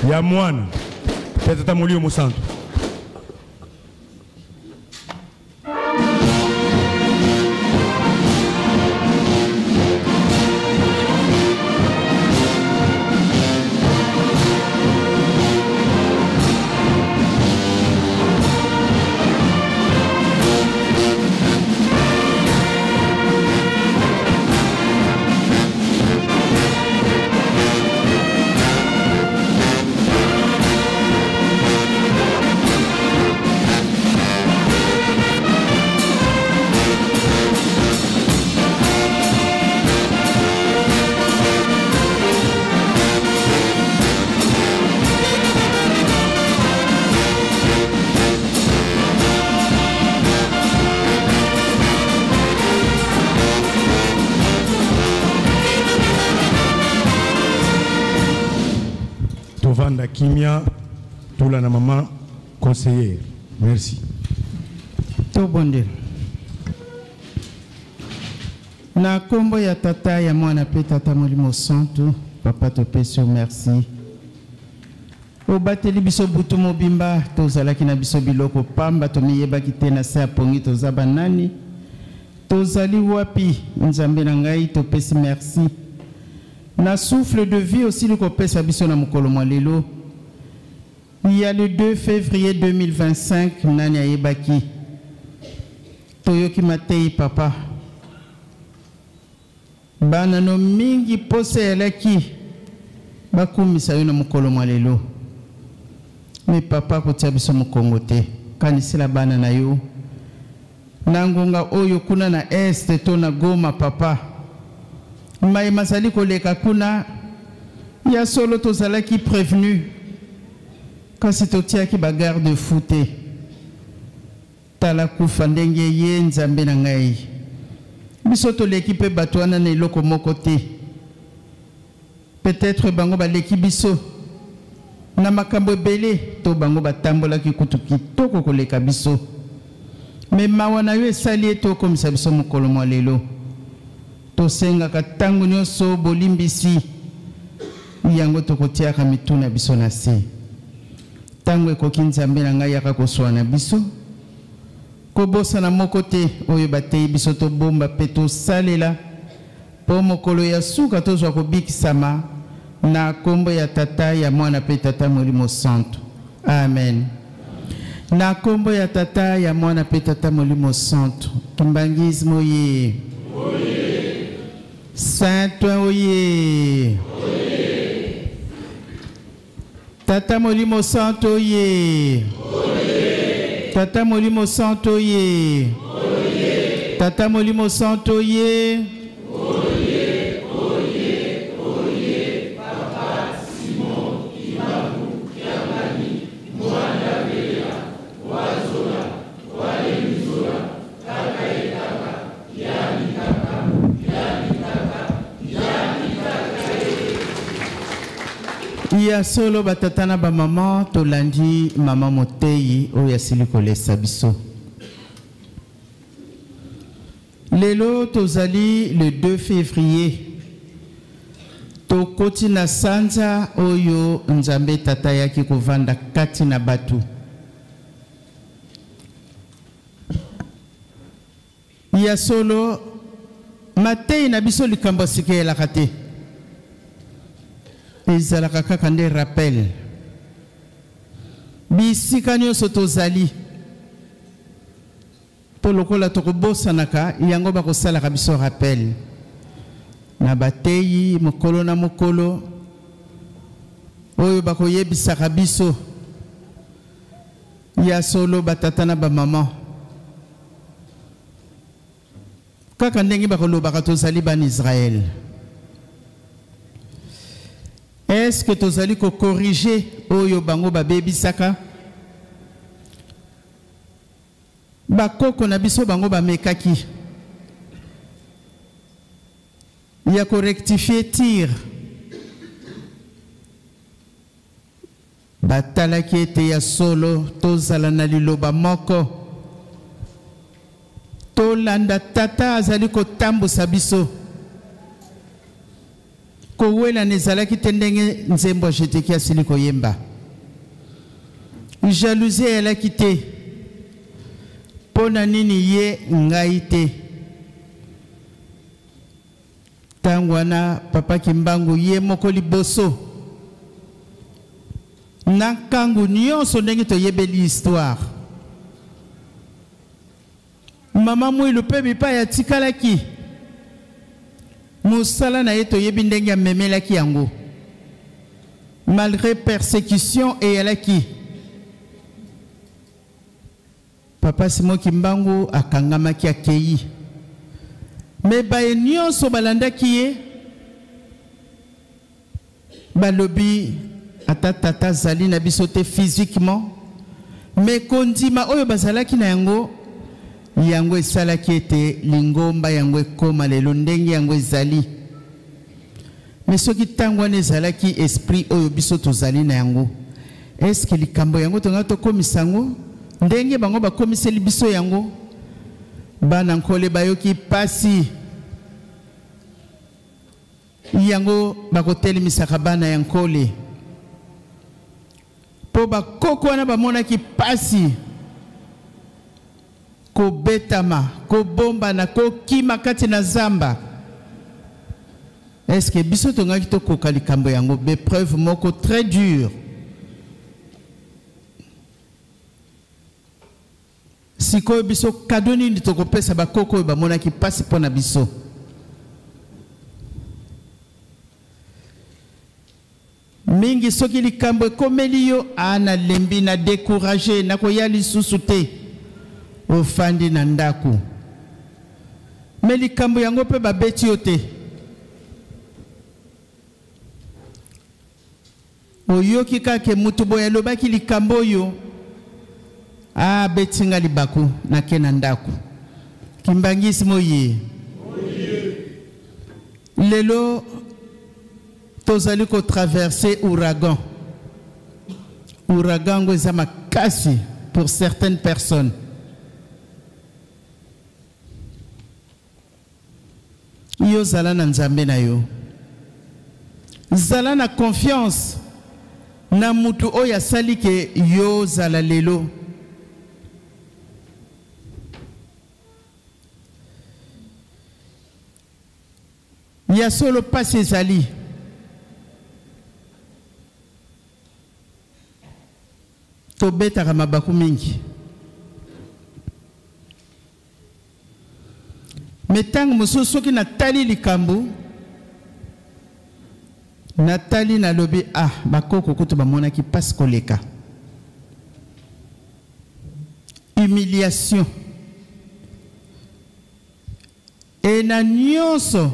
Ya Mwana, mpe Tata Molimo Mosantu. Tovanda kimia tolanda maman conseillère. Merci. Tobondela. Na kombo ya Tata, ya Mwana pe Tata Molimo Santu, Papa topesi yo merci. Obateli biso butu mobimba, tozalaki na biso biloko pamba, tomiyebaki te na se ya pongi toza banani, tozali wapi. Nzambe na ngai, topesi merci na souffle de vie osili kopesa biso na mokolo mwa lelo ya le 2 février 2025. Nani ayebaki? Toyoki matei papa, bana no mingi posa eyalaki bakumisa yo na mokolo mwa lelo. Me papa, kotia biso mokongo te, kanisela bana na yo na ngonga oyo kuna na Est to na Goma. Papa, mai mazali koleka kuna. Ya solo tozalaki prévenu, kasi totiaki bagarde fou te. Tala kufa ndenge ye. Nzambe na ngai, biso toleki mpe bato wana na eloko moko te. Peut-être bango baleki biso na makambo ebele, to bango batambolaki kutu kitoko koleka biso. Me mawa na yo esali ete okomisa biso mokolo mwa lelo. Tosengaka ntango nyonso bolimbisi, yango tokotiaka mitu na biso na se. Ntango ekoki, Nzambe na ngai, yaka koswa na biso. Kobosana moko te oyo bateyi biso, tobomba mpe tosalela, mpo mokolo ya suka tozwa kobikisama. Na nkombo ya Tata, ya Mwana mpe Tata Molimo Santu, amen. Na nkombo ya Tata, ya Mwana mpe Tata Molimo Santu. Kimbanguisme oye! Saint Ouen oye! Tata Molimo Santu oye! Tata Molimo Santu oye! Tata Molimo Santu oye! Oye, oye, oye, Papa Simon Kimbangu Kiangani, Muanda Beya, Wazola, Walemizola, Kaka ye kaka, Yami kaka, Yami kaka, Yami kaka ye. Ya solo, batata na bamama, tolandi mama moteyi oyo asili kolesa biso. Lelo tozali le 2 février, tokoti na sanza oyo Nzambe Tata ayaki kovanda kati na bato. Ya solo, mateyi na biso likambo ya sika eyelaka te, ezalaka kaka nde rappel. Bisika nyonso tozali, mpo lokola tokobosanaka yango, bakosalaka biso rappel na bateyi mokolo na mokolo oyo bakoyebisaka biso. Ya solo, batata na bamama, kaka ndenge bakolobaka tozali bana Israele, est-ce que tozali kocorriger oyo bango babebisaka? Bakoko na biso bango bamekaki ya korectifier tir, batalaki ete ya solo tozala na liloba moko, tolanda Tata azali kotambusa biso. Kowelana ezalaki te ndenge nzembo ya Jeteki asili koyemba. Jalousie eyalaki te. Mpo na nini ye ngai te? Ntango wana Papa Kimbangu ye moko liboso na nkangu nyonso ndenge toyebeli histoire. Mama Mwilu mpe bipai atikalaki mosala na ye toyebi ndenge amemelaki yango malgre persecution eyalaki. Papa Simon Kimbangu akangamaki akeyi mais baye nionso balandaki ye balobi ata tata azali na biso te physiquement mais kondima oyo bazalaki na yango yango esalaki ete lingomba yango ekoma lelo ndenge yango ezali. Mais soki tango wana ezalaki esprit oyo biso tozali na yango, est-ce que likambo yango tongaki tokomisa yango ndenge bango bakomiseli biso yango? Bana Nkole bayoki pasi yango bakotelemisaka bana ya Nkole po bakoko wana bamonaki pasi, kobetama, kobombana, kokima kati na zamba. Est-ce que biso tongaki tokoka likambo yango? Bepreuve moko très dure. Sikoyo biso cadeau nini tokopesa bakoko oyo bamonaki pasi mpo na biso? Mingi soki likambo ekomeli yo, ah nalembi, na decourager, nakoya lisusu te. Ofandi na ndako. Mais likambo yango pe babeti yo te. Oyoki kaka ke mutu boye alobaki likambo oyo, ah abeti nga libaku, nake na ndako. Kimbanguisme oye. Lelo tozali ko traverser ouragan. Ouragan yango eza makasi pour certaines personnes. Yo zala na Nzambe na yo. Zala na confiance na mutu oyo asali ke yo zala lelo. Ya solo pasi ezali. Tobetaka mabaku mingi. Mais tango mosusu soki natali likambo, natali nalobi ah bakoko kutu bamonaki pasi koleka. Humiliation. Et na nionso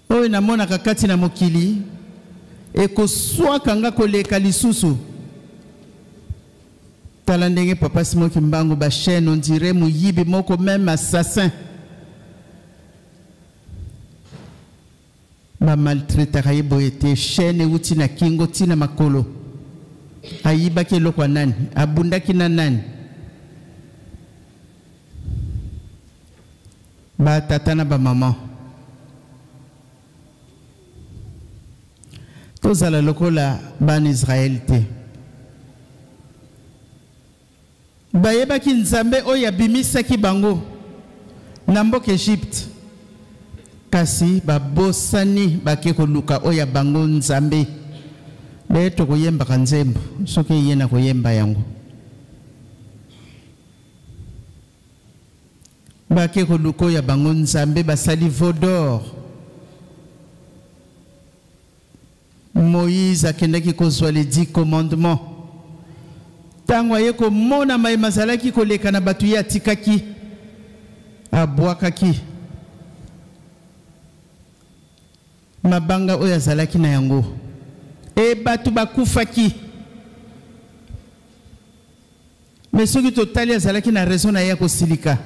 oyo namonaka kati na mokili, ekoswaka nga koleka lisusu. Tala ndenge Papa Simon Kimbangu ba chaîne on dirait moyibi moko meme assassin. Ba maltraitaka ye boye te, chaîne ewuti na kingo ti na makolo. Ayibaki eloko ya nani? Abundaki na nani? Ba tata na ba maman, tozala lokola bana Israël te. Bayebaki Nzambe oyo abimisaki bango na mboka Egypte, kasi babosani bake koluka oyo ya bango Nzambe. Be tokoyembaka nzembo soki eye na koyemba yango. Bake koluka oyo ya bango Nzambe, basali veau d'or. Moïse akendaki kozwa les 10 commandements. Tango aye komona maye mazalaki koleka na bato ye atikaki, abwakaki mabanga oyo azalaki na yango e bato bakufaki. Mais soki totali azalaki na raison na ye ya kosilika.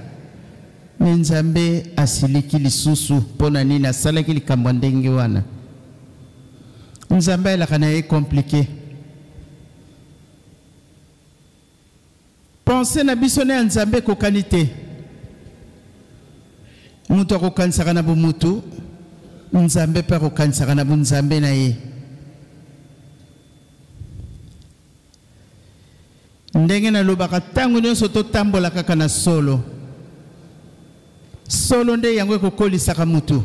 Mais Nzambe asiliki lisusu mpo na nini asalaki likambo ya ndenge wana? Nzambe ayelaka na ye complique. Pensee na biso na ya Nzambe ekokani te. Moto akokanisaka na bomoto, Nzambe mpe akokanisaka na bonzambe na ye. Ndenge nalobaka ntango nyonso, totambola kaka na solo. Solo nde yango ekokolisaka motu.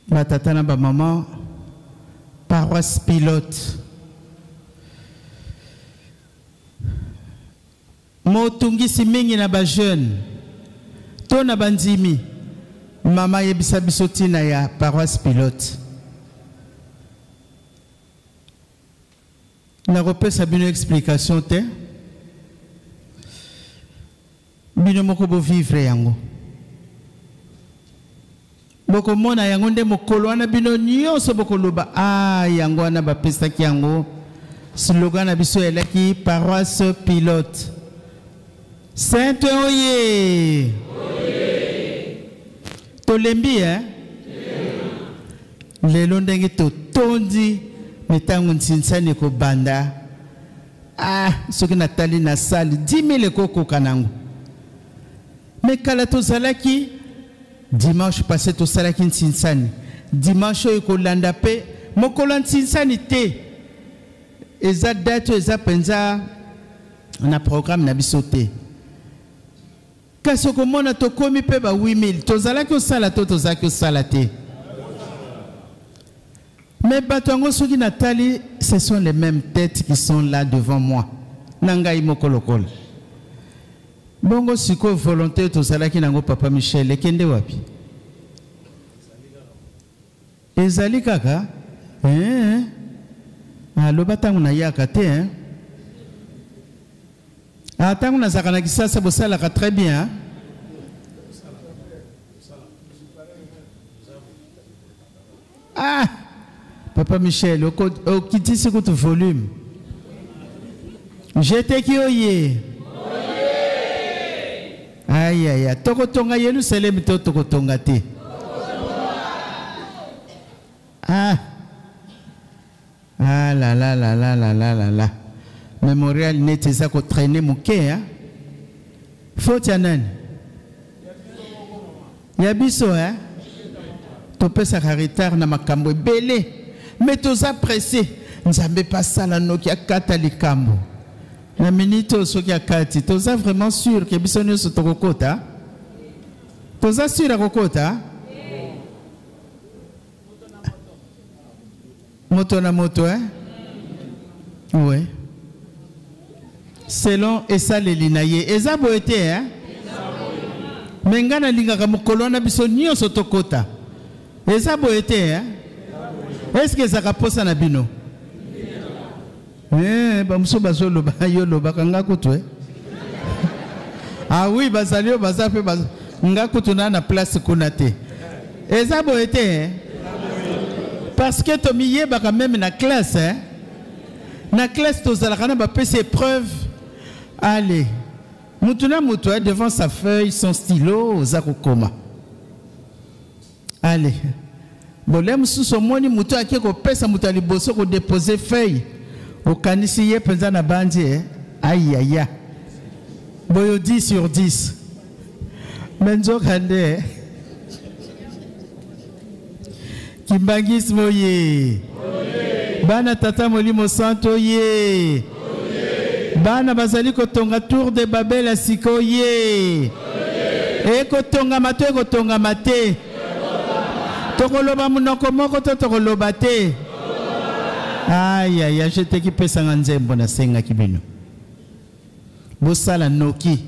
Batata na bamama, paroisse pilote, motungisi mingi na bajeune to na bandimi. Mama ayebisa biso ntina ya paroisse pilote. Nakopesa bino explication te, bino moko bovivre yango, bokomona yango nde mokolo wana bino nyonso bokoloba: "A, yango wana bapesaki yango." Slogan na biso elaki paroisse pilote. Sainte oye! Tolembi eh? Lelo ndenge totondi, mitango nsinsani ekobanda. Ah, soki natali na salle, 10 000 ekokoka nango. Me kala tozalaki, dimanche passé tosalaki nsinsani, dimanche oyo ekolanda mpe mokolo ya nsinsani te. Eza date oyo eza mpenza na programme na biso te, kasi okomona tokomi mpe ba 8000. Tozalaki osala to tozalaki osala te, mais bato yango, soki natali, ce sont les mêmes têtes qui sont là devant moi, na ngai moko lokola bongo. Sikoyo volonté tozalaki nango, papa Michel, ekende wapi? Ezali kaka eh, aloba ntango nayaka te eh. Ah, ntango nazalaka na Kisasa, bosalaka très bien. Ah, papa Michel, okitisi kutu volume. Jeteki oye! Ayaya, tokotonga Yerusalemi to tokotonga te? Ah, ah la la la la la la la la, mémorial neti eza kotraîner moke. Faute ya nani? Ya biso eh? Topesaka retard na makambo ebele, me toza pressé. Nzambe mpe asala noki, akata likambo na minute oyo. Soki akati, toza vraiment sûr ke biso nyonso tokokota? Toza sûr akokota moto na moto eh? Oui, selon esaleli na ye. Eza boye te eh? Me ngai nalingaka mokolo wana biso nyonso tokota. Eza boye te eh? Eske ezalaka mposa na bino eh? Bamosusu bazoloba, yo olobaka, nga kutu eh? Ah oui, bazali oyo baza mpe nga kutu na na place kuna te. Eza boye te eh? Parce que tomiyebaka même na classe eh? Na classe tozalaka na bapesi épreuve, allez, mutu na mutu eh, devant sa feuille, son stylo, oza kokoma. Allez, bole mosusu omoni motu ake kopesa, moto ya liboso kodéposer feuille, okanisi ye mpenza na bandi eh? Ayaya, boyo 10 sur 10, me nzoka nde eh? Kimbanguisme oye! Bana tata Molimo Santo oye! Bana bazali kotonga tour de Babel ya sika oye! Ekotongama to ekotongama te? Tokoloba monoko moko to tokoloba te? Ayaya, jeteki pesanga nzembo nasengaki bino bosala noki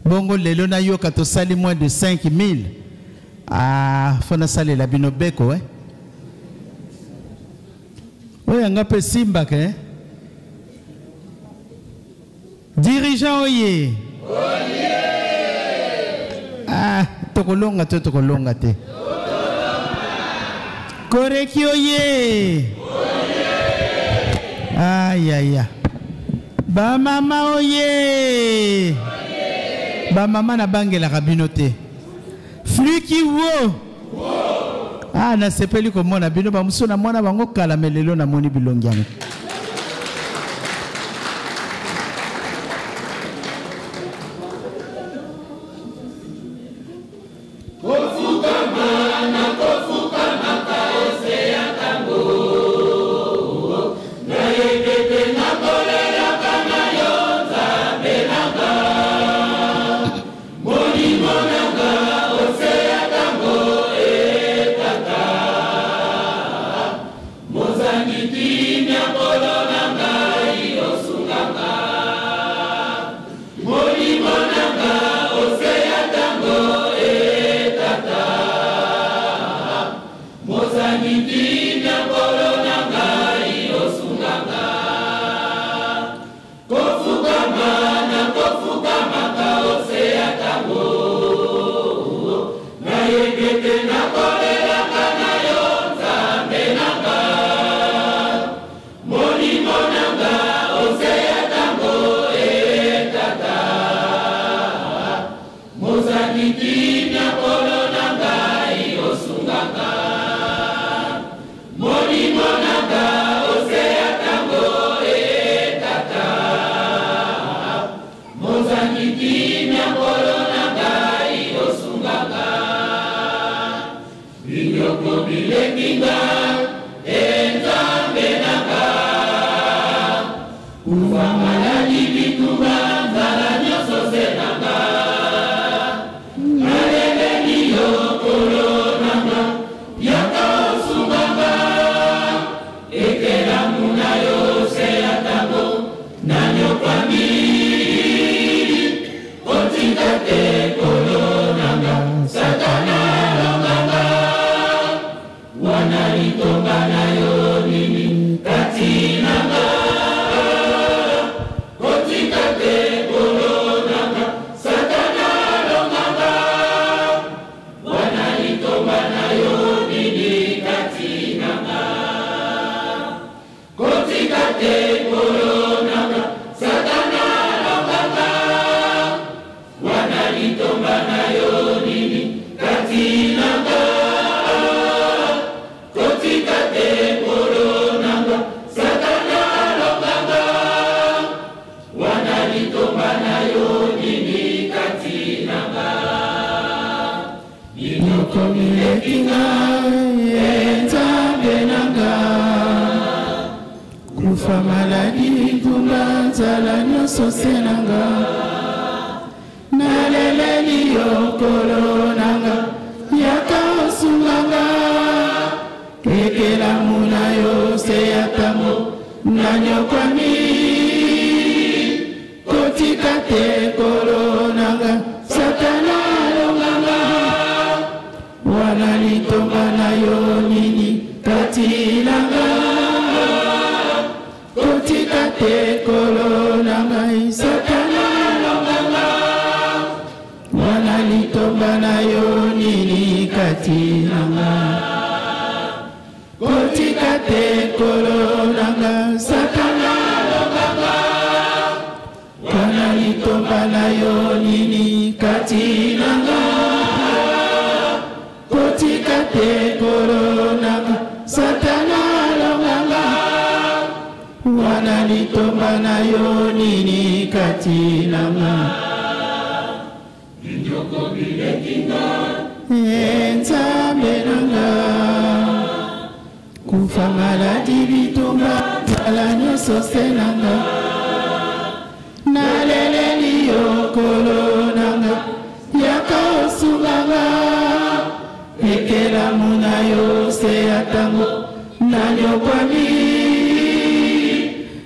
bongo. Lelo nayoka tosali moins de 5000. Ah, fo nasalela bino beko eh? Oyo yanga mpe esimbaka eh? Dirigeant oye! Ah, tokolonga to tokolonga te? Koreki oye! Ayaya, bamama oye! Bamama, nabangelaka bino te. Fluki wo! Ah, nasepeli komona bino. Bamosusu namona bango kala, me lelo namoni bilongi yango. Minyoko bileki nga e Nzambe na nga. Kufa maladi bitumba nzala nyonso se na nga. Naleleli yo Nkolo na nga, yaka osunga nga. Ekelamu na yo se ya tango nanyokwami. Kotika te Nkolo na nga, Satana alonga nga. Wana litomba na yo nini kati na nga. Kotika te Nkolo na nga, Satana alonga nga. Wana litomba na yo nini kati na nga. Kotika te Nkolo na nga, Satana alonga nga. Wana litomba na yo nini kati na nga. Kotika te Nkolo na nga, Satana alonga nga. Wana litomba na yo nini kati na nga. Minyoko mileki nga ye Nzambe na nga. Kufa maladi bitumba nzala nyonso se na nga. Naleleli yo Nkolo na nga, yaka osunga nga. Ekelamu na yo se ya tango nanyokwami. Kotika te Nkolo na nga, Satana alonga nga. Wana litomba na yo nini kati na nga. Kotika te Nkolo na ngai, Satana alonga nga. Wana litomba na yo nini kati na nga. Kotika te Nkolo na nga, Satana alonga nga. Wana litomba na yo nini kati na nga. Kotika te Nkolo na nga, Satana alonga nga. Wana litomba na yo nini kati na nga. Minyoko bileki nga e Nzambe na nga. Kufa maladi bitumba nzala nyonso se na nga. Naleleli yo Nkolo na nga, yaka osunga nga. Ekelamu na yo se ya tango nanyokwami.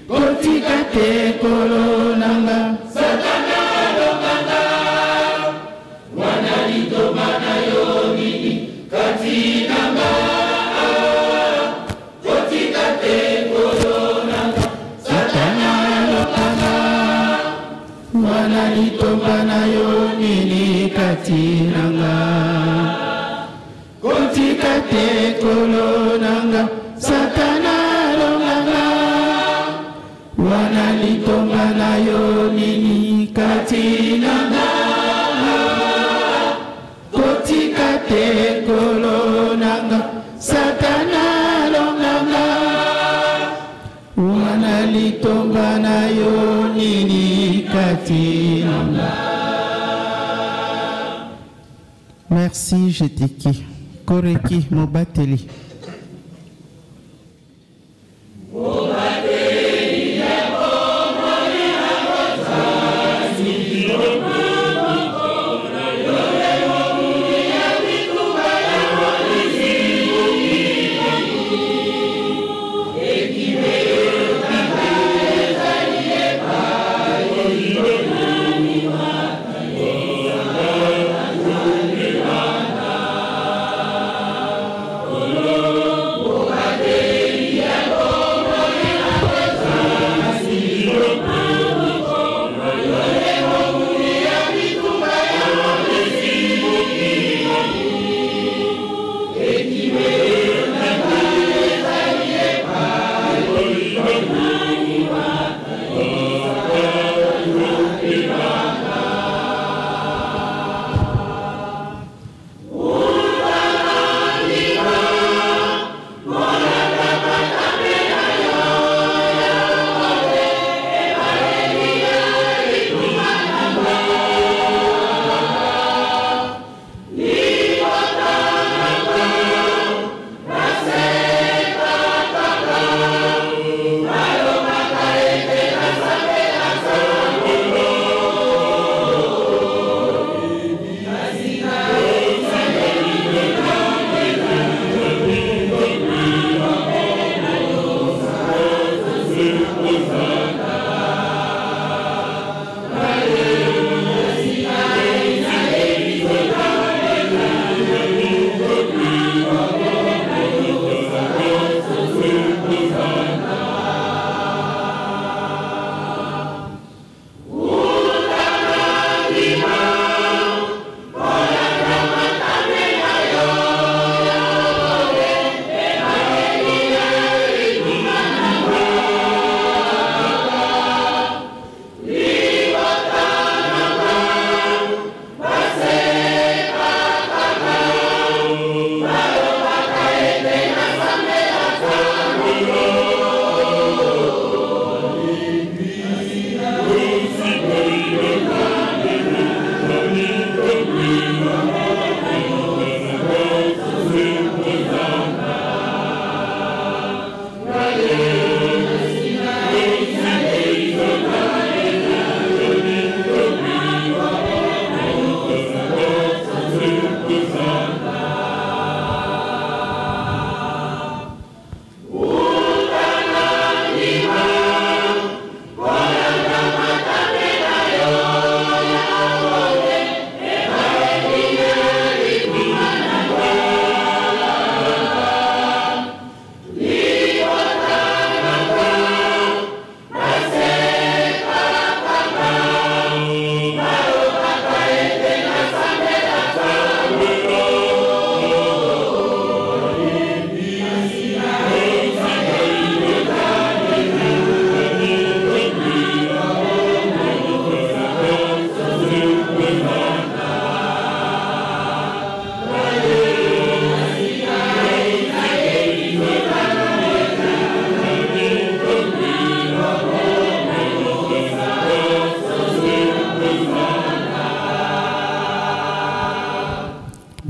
Kotika te Nkolo na nga, Satana alonga nga. Wana litomba na yo nini kati na nga. Kotika te Nkolo na nga, Satana alonga nga. Wana litomba na yo nini kati na nga. Kotika te Nkolo na nga, Satana alonga nga. Wana litomba na yo nini kati na nga. Kotika te Nkolo na nga, Satana alonga nga. Wana litomba na yo nini kati na nga. Merci, Jetiki. Koreki Mobateli. Thank you.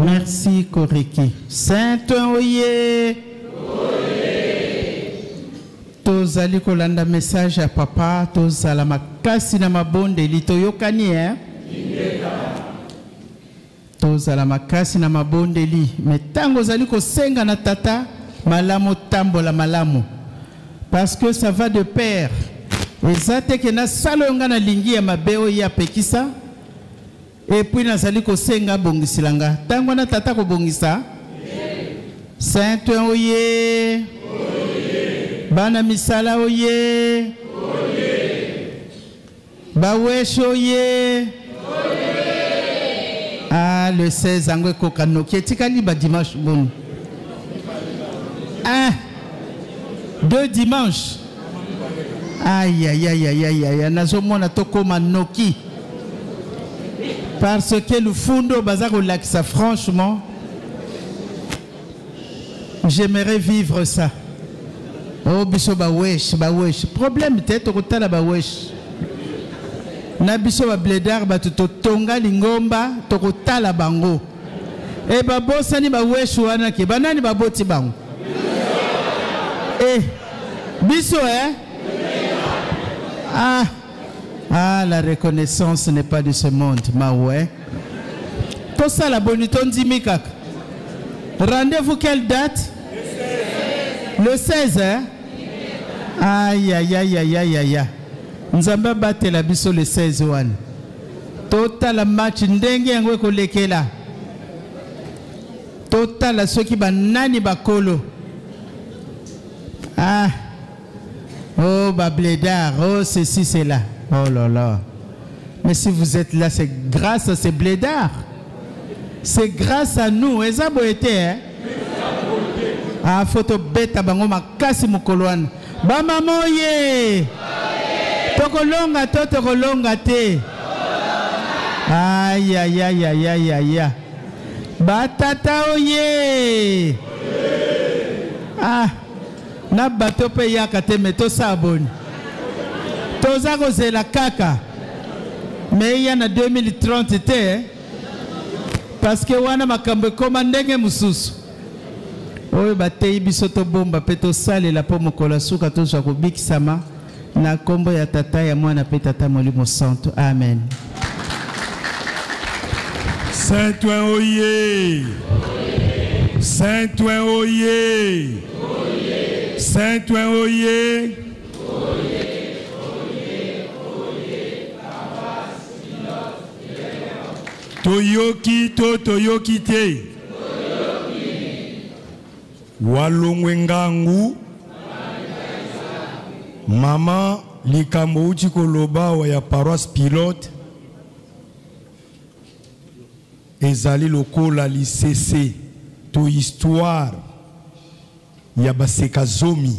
Merci Koriki. Saint oye. Tozali kolanda message ya papa, tozala makasi na mabondeli, toyokani hein? Tozala makasi na mabondeli, mais tango ozali kosenga na tata malamu tambola malamu. Parce que ça va de pair. Eza te ke nasala oyo nga nalingi ya mabe oyo ye apekisa. Et puis nazali kosenga abongisela nga. Tango wana tata akobongisa? Saint oye. Bana misala oye. Bawesh oye. Ah, le 16 yango ekoka noki etikali ba dimanche boni? Ah, deux dimanches. Aïe, aïe, aïe, aïe, aïe, aïe, nazomona tokoma noki. Parce que lufundo baza kolakisa franchement, j'aimerais vivre ça. Oh biso ba wesh, ba wesh. Problème te tokotala ba wesh. Na biso ba bledar bato totonga lingomba tokotala bango. E babosani ba wesh wana ke banani baboti bango? Eh biso eh? Ah, ah, la reconnaissance n'est pas de ce monde, ma ouais. Tosala boni tondimi kaka. Rendez-vous quelle date? Le 16, hein? Aïe, aïe, aïe, aïe, aïe, aïe. Nzambe abatela biso le 16 wana. Totala match ndenge yango ekolekela. Totala soki banani bakolo. Ah. Oh, ba blédard, oh, ceci, cela. Oh là là. Mais si vous êtes là, c'est grâce à ces blédards. C'est grâce à nous. Eza boye te, hein? Ah, photo beta bango makasi mokolo wana. Ba mama oye. Tokolonga to tokolonga te. Aïe, aïe, aïe, aïe, aïe, aïe. Ba tata oye. Ah. Na bato pe yaka te me tosala boni? Toza kozela kaka me eya na 2030 te eh? Parce que wana makambo ekoma ndenge mosusu. Oyo bateyi biso tobomba pe tosalela po mokolo ya suka tozwa kobikisama na kombo ya Tata, ya Mwana pe Tata Molimo Santu. Amen. Saint-Ouen oye! Saint-Ouen oye! Saint-Ouen oye! Toyoki to toyoki te? Walongwe ngangu mama likambo uti koloba wa ya paroisse pilote ezali lokola lisese to histoire ya baseka zomi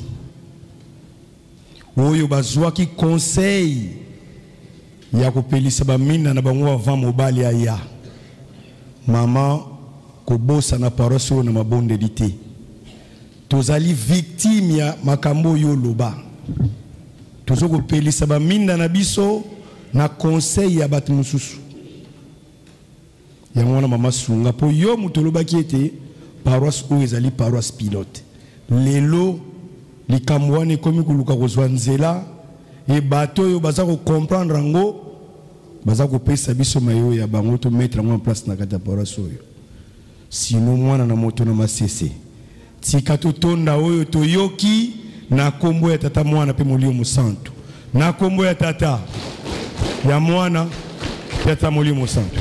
oyo bazwaki conseil ya kopelisa baminda na bango avant mobali aya. Mama kobosana paroisse oyo na mabondeli te. Tozali victime ya makambo oyo oloba. Tozo kopelisa baminda na biso na conseil ya bato mosusu. Yango wana mama sunga po yo moto olobaki ete paroisse oyo ezali paroisse pilote. Lelo likambo wana ekomi koluka kozwa nzela e bato oyo baza ko comprendre yango baza kopesa biso mayo ya bango to mettre yango en place na kati ya paroisse oyo. Sino mwana na moto na masese tika totonda oyo toyoki na kombo ya tata mwana pe molimo mosantu. Na kombo ya tata ya mwana ya tata molimo mosantu.